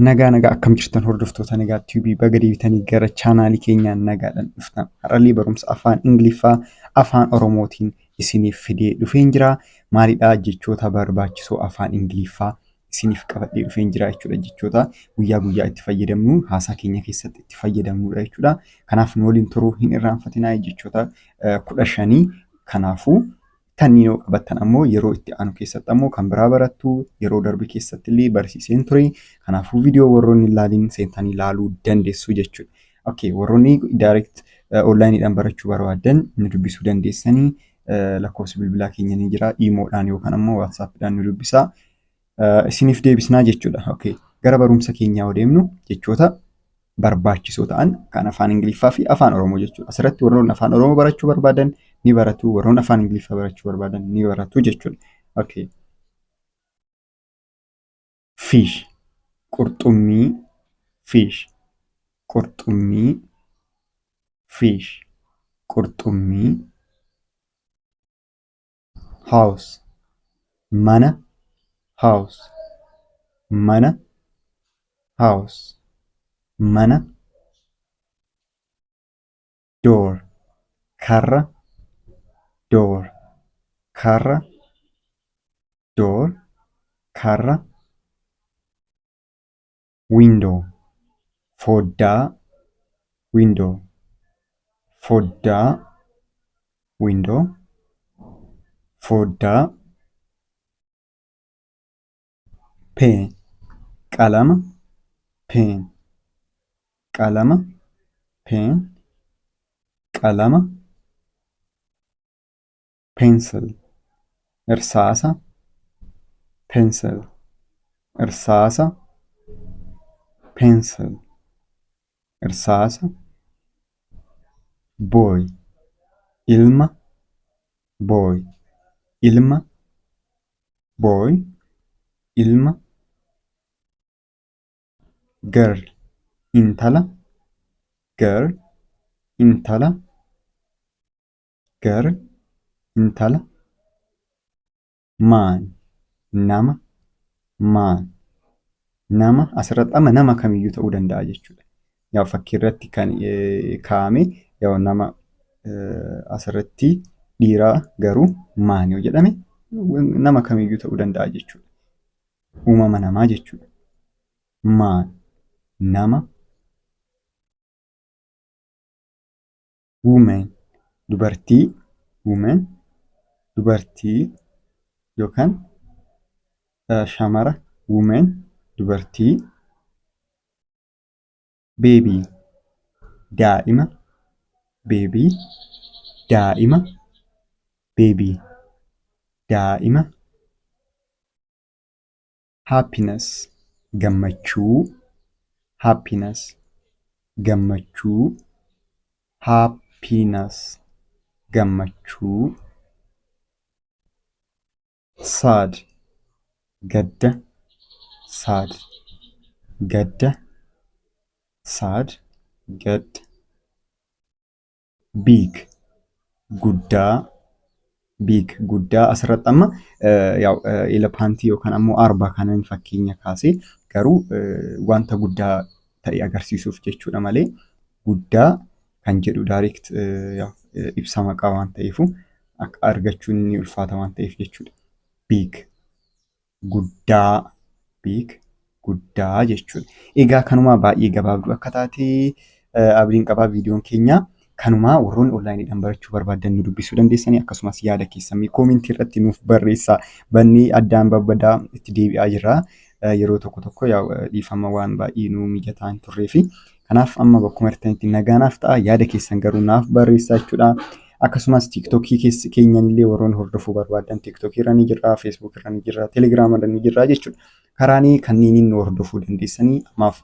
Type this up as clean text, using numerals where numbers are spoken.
Nagaa nagaa, akkam jirtan hordoftoota Nagaa Tube? Baga deebitanii gara chaanaalii keenyaan nagaadhaan dhuftan. Har'allee barumsa afaan Ingiliffaa afaan Oromootiin isiniif fidee dhufeen jira. Maalidhaa? Jechoota barbaachisoo afaan Ingiliffaa isiniif qabadhee dhufeen jira jechuudha. Jechoota guyyaa guyyaa itti fayyadamnu, haasaa keenya keessatti itti fayyadamnudha jechuudha. Kanaaf nu waliin turuu hin irraanfatinaa. Jechoota 15. Kanaafuu kanneen yoo qabattan ammoo yeroo itti aanu keessatti ammoo kan biraa barattu. Yeroo darbe keessatti illee barsiiseen ture. Kanaafuu viidiyoo warroonni ilaaliin seentanii ilaaluu dandeessu jechuudha. Okay, warroonni direct onlineiidhaan barachuu barbaadan nu dubbisuu dandeessanii, lakkoofsi bilbilaa keenya ni jira. Imoodhaan yookaan ammoo WhatsAppiidhaan nu dubbisaa. Isiniif deebisnaa jechuudha. Okay, gara barumsa keenyaa yoo deemnu, jechoota barbaachisoo ta'an kan afaan Ingiliffaa fi afaan Oromoo jechuudha. Asirratti warroonni afaan Oromoo barachuu barbaadan ni baratu, warroonni afaan Ingiliffaa barachuu barbaadan ni baratu jechuudha. Okay. Fish, qurxummii, fish, qurxummii, fish, qurxummii. House, mana, house, mana, house, mana. Door, karra, door, karra, door, karra. Window, foddaa, window, foddaa, window, foddaa. Pen, qalama, pen, qalama, pen, qalama. Pencil, irsaasa, pencil, irsaasa, pencil, irsaasa. Boy, ilma, boy, ilma, boy, ilma. Girl, intala, girl, intala, girl, intala. Man, nama, man, nama. Asirratti amma nama kamiyyuu ta'uu danda'a jechuudha. Yaa fakkii irratti kan kaa'ame yaa nama asirratti dhiiraa, garuu man yoo jedhame nama kamiyyuu ta'uu danda'a jechuudha. Uumama namaa jechuudha. Man, nama. Woman, dubartii, woman, dubartii yookaan shamara, woman, dubartii. Baby, daa'ima, baby, daa'ima, baby, daa'ima. Happiness, gammachuu, happiness, gammachuu, happiness, gammachuu. Sad, gadda, sad, gadda, sad, gadda. Big, guddaa, big, guddaa. Asirratti amma elephantii yookaan ammoo arba kanan fakkeenya kaasee, garuu wanta guddaa ta'e agarsiisuuf jechuudha malee guddaa kan jedhu direct ibsa maqaa waan ta'eefu akka argachuun ni ulfaata waan ta'eef jechuudha. Big, guddaa, big, guddaa jechuudha. Egaa kanumaa baay'ee gabaabduu akka taate abdiin qabaa. Viidiyoon keenya kanumaa. Warroonni onlineiidhaan barachuu barbaadan nu dubbisuu dandeessanii, akkasumas yaada keessan commentii irratti nuuf barreessaa. Bannee addaan babbadaa itti deebi'aa jirra. Yeroo tokko tokko dhiifama, waan baay'ee nu mijataa hin turree fi kanaaf amma bakkuma jirtanitti nagaanaaf ta'a. Yaada keessan garuu naaf barreessaa jechuudha. Akkasumas TikTokii keenyan illee warroonni hordofuu barbaadan TikTokii irra ni jirra, Facebookii irra ni jirra, Telegiraama irra ni jirra jechuudha. Karaanii kanneeniin nu hordofuu dandeessanii ammaaf.